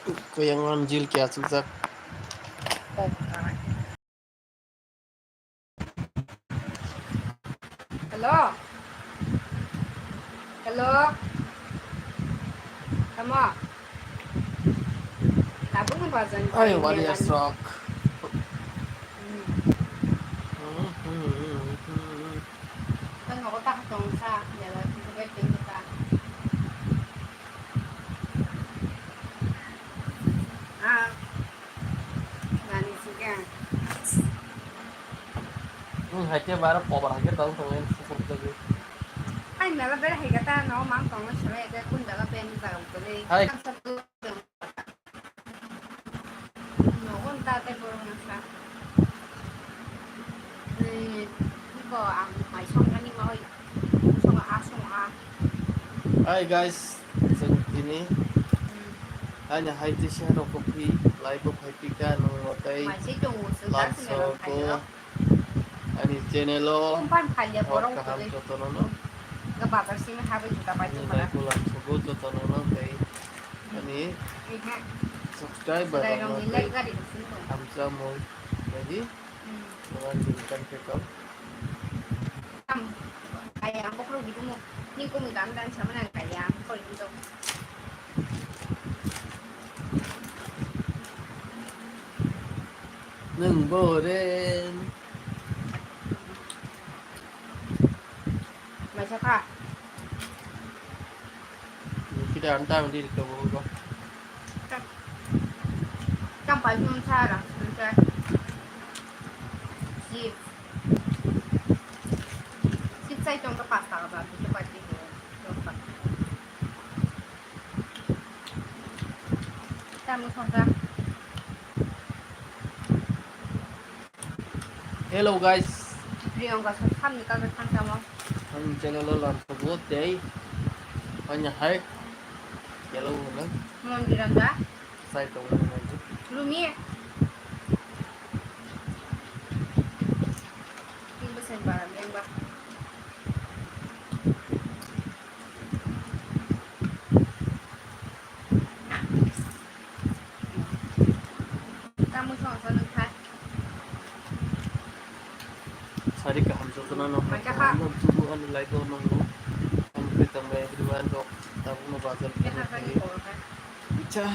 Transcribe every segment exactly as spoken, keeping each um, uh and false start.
Kuyang wan jil kya chukjak. Hello. Hello. Tamo. Tabuk ni bazan. Ay, wali asrok. Kan nogo tak tong sa, ya la, tu bai teng ta. Ah. Nani sike. Hmm, hai ke bara pobar hai ke tong tong en suk suk jagi. Ai mela bera hai kata no mang tong no sore ke kun daga pen daga tole. Hai. Nogon ta te borok masa. Eh, ko ang mai song ani ma oi. Song a, song a. Hi guys, chwng tini ani hai tisa rok phi live o phai pika nang motai. Mai se tongo, se lam ta se so mela ko. Ani channel o. Kumpan phai ya borok kaham tole. Jotono no. Ga bazar simi habai juta pai. Ani tong live o lam so ko jotono no tei. Ani subscriber rok no tei hamsa mung lagi. Nuan din kan ke kau. Tam, kaya ang bokro gitu mo. Ni ko mi dan dan sama nang kaya ang ko gitu. Nung boren. Mai sa kha. Kita anta mandi di kau. Tam pai pun sa ra, sa. Chips. Chips ai tong ka pasta ka ba, tu pati ko. Tam mo song sa. Hello guys. Priyanka sa samni ka ka thang tamo. Ang channel lo lam phago tei. Anya hai. Hello, hello. Mondiran da? Sai tong na nai. Rumi. Tin besen bara yang ba. Tamo song sa nang kha. Sari kaham jotono no. Mai kha. Ano tubu ani live o nang no. Ang khe tong everyone rok. Tabuk no bazar. Khe ha kha ni ko kha. Icha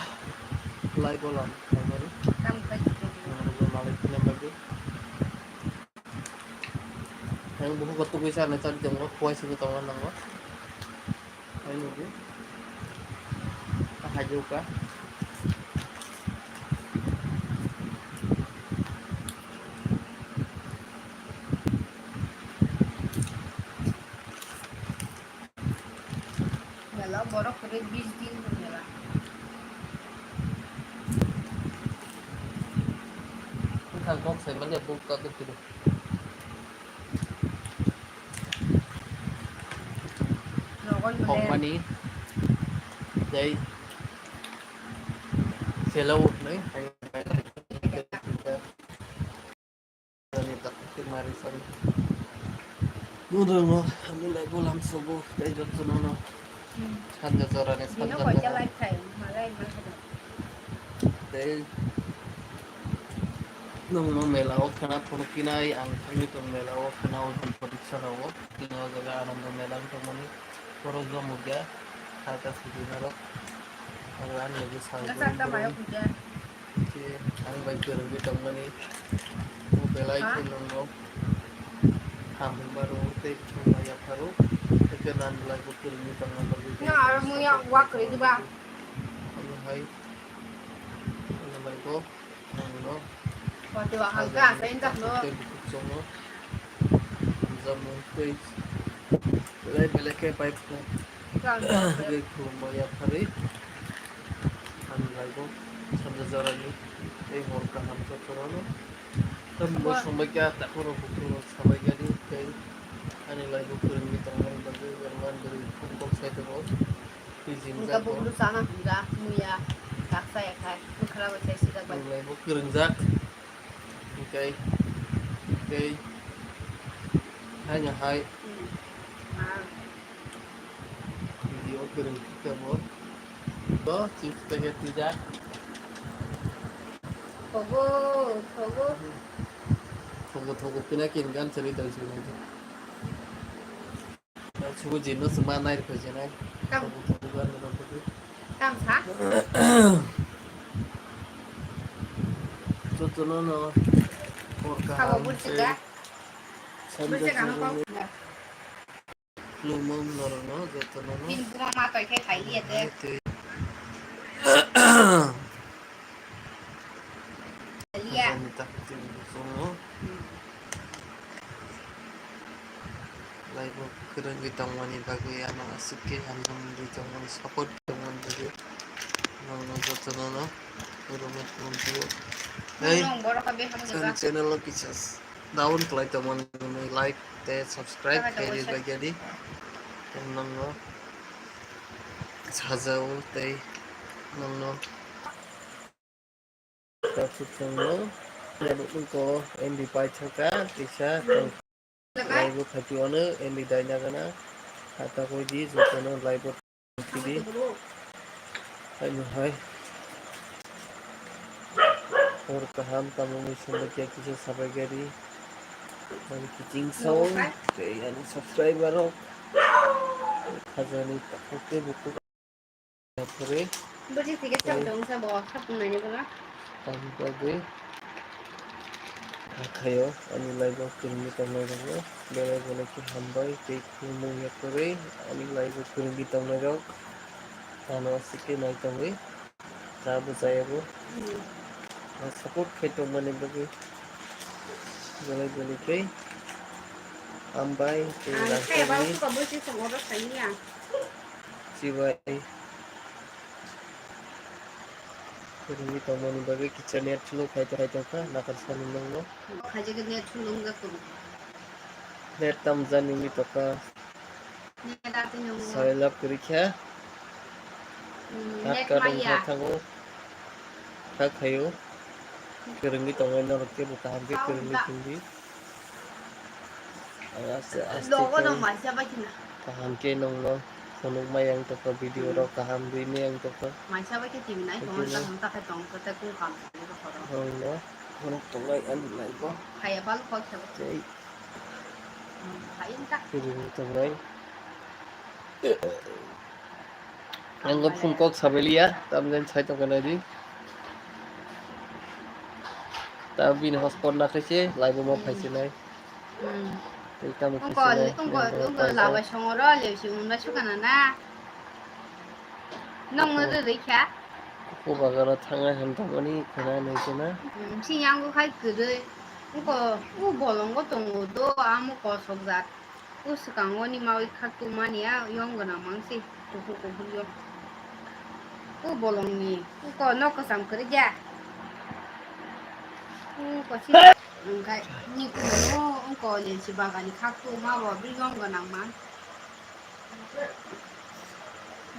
live o lam. Tamo kha. Ang malai khe lam bagwi. Ang buku kotugwi sa na chari tongo. Kuai sini tongo nango. Ai nugo. Hajuka. Mela borok kwrwi bis din mela. Bwkhang kok sai manya buk ka bwtwi. Hokmani tei selo hwnwi. Nudongo ani live o lam sobo tei jotono no sanja jorani sanja. Tei nwng no mela o khwna phunuknai ang thangwi tong mela o khwna o jang poriksha rok o tini o jaga Anando mela wng tongmani borok jomukya saka sujui narok ang ani logi sal. Khe ang bai kwrwngwi tongmani o belai khe nwng no hambai mano tei khumbai yapharo tei khe nang belai bo kwrwngwi tongna bagwi. Nwng aro muya wa kwrwi diba? Omo hai. Ano bai bo. Ang no. Wato ang ka sa indak no. Tei bukhuk chongo. Hamjakmung tei belai belai khe bai phung. Tei khulumba yapharwi. Ang laibo sanja jorani tei hor kaham jotono. Tei bo songbai kha takhoro bukhuk rok sabai gani tei ani laibo kwrwngwi tongmani bagwi wngmani bagwi phone kok sai tongo. Twijingjak bo. Hwnkhe bukhuk sana hwnjak muya kaksa yakhai bwkhra bai sai sijak bai. Ang laibo kwrwngjak. Hwnkhe tei haino hai. Hmm. Ah. Video kwrwng khe bo. Bo chips packet twijak. Thogo, thogo. Thogo, thogo, pina kin gan chari dal chari. Sugu jino sema nai ko jina. Kam. Kam sa? Jotono no. Kabo burchiga. Burchiga no kok. Lumung norokno jotono no. Bini buma ma toikhe khai liya de. Liya. Laibo kwrwngwi tongmani bagwi ano aswk khe hamjakmani tongmani, support tongmani bagwi nokno jotono no khulumwi khulumphio. Tei channel o kisa down khlai tongmani, like tei subscribe khe ri bagya di. Tei nokno sajao tei nokno Tapsuk chwngno nabuknwko M B paithaka kisa tong. Live o phaiphi ono M B daina gana. Hata koi di jotono live o phaiphi di. Haino hai. Hor kaham tamo mui sumbaikya kisa sabaikya di. Ani kiching song tei ani subscriber rok khajani takhuk tei bukhuk. Yapore. Buji thike chak dong sa bo, sapung nani bola. Tamo bagwi hakhayo ani live o kwrwngwi tongnai rokno belai belai khe hambai tei khulumung yapore ani live o kwrwngwi tongnai rok ano aswk khe nai tongwi. Chabo chayabo. Ang support khai tongmani bagwi belai belai khe hambai tei rang khaiyaba tongwi. Suka bwswi tongo oro saini ang. Chibai. Kwrwngwi tongmani bagwi kisa net slow khai khai tongkha, nakar sani nangno. Khaijak net slow wngkha kwrwi. Net tamjani wngwi tongkha. Net atwi nangno. Sai lab kwrwi kha. Hmm, net maya. Kha thango. Kha khayo. Kwrwngwi tongnai norok kebo kaham khe kwrwngwi tongdi. Aste aste kaham khe nongno phunukmai ang tokha, video rok kaham rwimai ang tokha. Nongno phunuk tongnai ani life o. Tei kwrwngwi tongnai. Ang bo phone kok sabailiya, tamjani sai tongkha naidi. Ta bini hotspot nakhaise, live o ma phaisinai. Hmm. Tei tamo khe ungko, ungko, ungko laba songoro, leba si munda sukana na. Nongno rwrwi kha. Ko bagaro thangnai ham tongmani khwna nai khwna. Hmm, sini ang bo khai kwrwi. Ungko, u bolongo tongo do, amo kosok jat. O swkango ni mawi khaktu mani a yong gwnang mang se kuphur kuphur yong. O bolong ni uko nok kwcham kwrwi ya. Uko si wngkha ni kuphur o uko lensi bagani khaktu ma bo bri yong gwnang mang.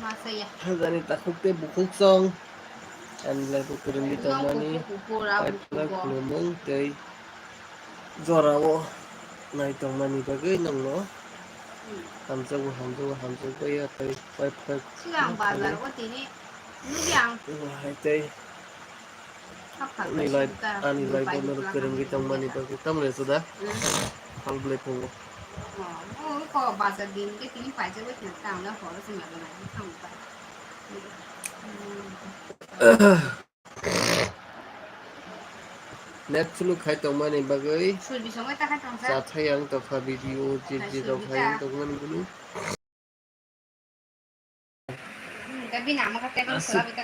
Masa ya. Hajani takhuk tei bukhuk song. Ani lai bo kwrwngwi tongmani. Khulumung tei jorao nai tongmani bagwi nongno hamjakgo, hamjakgo, hamjakbai ya tei pai phai. Sigang bazar o tini nukya ang. Hai tei ani life, ani life o norok kwrwngwi tongmani bagwi tamle suda hal belai phungo. O ko bazar din ke tini paijak bai tini tang na horo se ma gana tang ba. Net slow khai tongmani bagwi chathai ang tokha video jit jit rok khai ang tongmani bini. Aswk ta.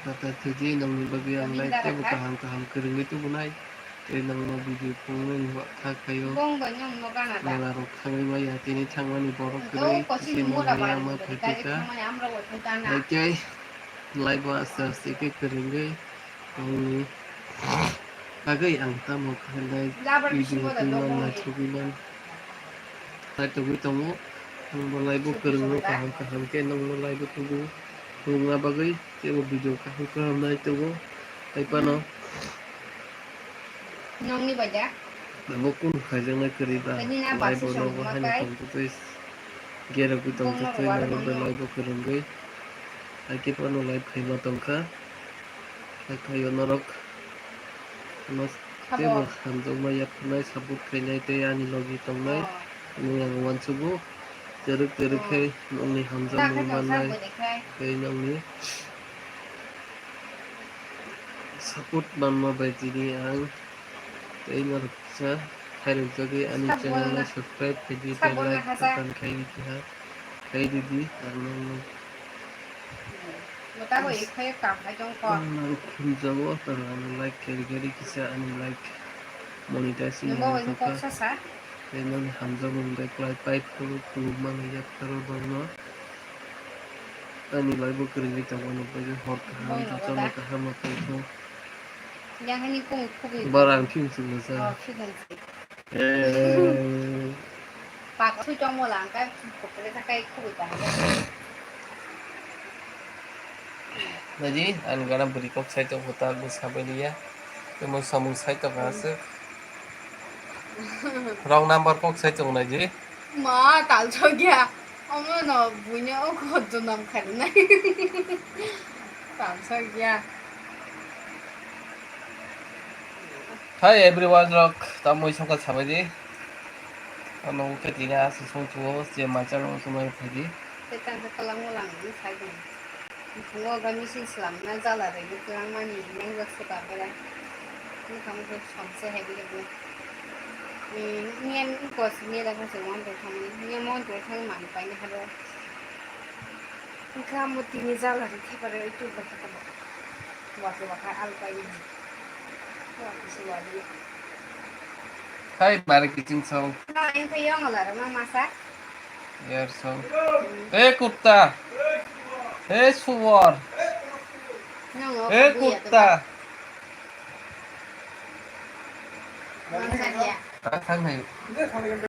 Tata thwidi nongni bagwi ang lai tebo kaham kaham kwrwngwi tubunai. Tei nongno video phunuknani kha khaio. Mela rok thangwi maya tini thangmani borok kwrwi tei mela ma phaikha. Hai khe live o aste aste khe kwrwngwi tongni bagwi ang tamo khainai video twi man naithogwi man naithogwi tongo. Ang bo live o kwrwngno kaham kaham khe nongno live o tubu phunukna bagwi teibo video kaham kaham naitogo. Hai phano. Nongni bai da? Abo kunu khaijaknai kwrwi ba? Live o nogo haino tongtwtwi, gerogwi tongtwtwi, nangno bai live o kwrwngwi. Hai khe phano live khaima tongkha. Hakhayo norok no teibo hamjakma yapharnai, support khainai tei ani logi tongnai. Nini ang uansugo, twrwk twrwk khe nokni hamjakmung mannai tei nokni support manma bai tini ang tei norok kisa khairokjagwi ani channel no subscribe khaidi tei like button khaidi keha khaidi di ang nokno. Mwtago ikhai kam hai tong kho. Ang khumjago, tang ano like keri keri kisa ani like monetize wng kha. Nungbo wng kok sasa. Tei nang hamjago wngkha klai pipe phuru khuluk mani yaktaro borno. Ani lai bo kwrwi tongo, ano bagwi hor kaham, jotono kaham ma tongkho. Yang hani kung khubui. Bara ang phim sung sa. Oh, phim sung. Eh. Pak thui tong mo lang kai, kokle sa kai khubui ta. Naji, ang gana bwrwi kok sai tong kho, ta bwsa bai liya. Tei mo samung sai tong kha aswk. Wrong number kok sai tong naji. Ma, tal chok ya. Omo no buino o kho jonom kharinai. Tal chok ya. Hi everyone rok, tamoi songkha sabaidi. Ano uke tini asa songchuo je machang songmani phaidi. Tei tang khe kwlangmo lang ni sai tong. Bwskango ga machine swlamna jala rwgwi twlangmani manjak se ba belai. Bwkha mokhe somse hai belai bo. Niya kos niya da kose wan tong thangmani. Niya mon tong thang man paini habo. Bwkha mo tini jala rwgwi thepare oi tu bwkha tamo. Wake waka al paini. Wake se wadi. Hai bare kiching song. Na, yang khe yong la rwma masa. Yar song. Eh, kutta. Eh, suwar. Eh, kutta. Ah, thang hai.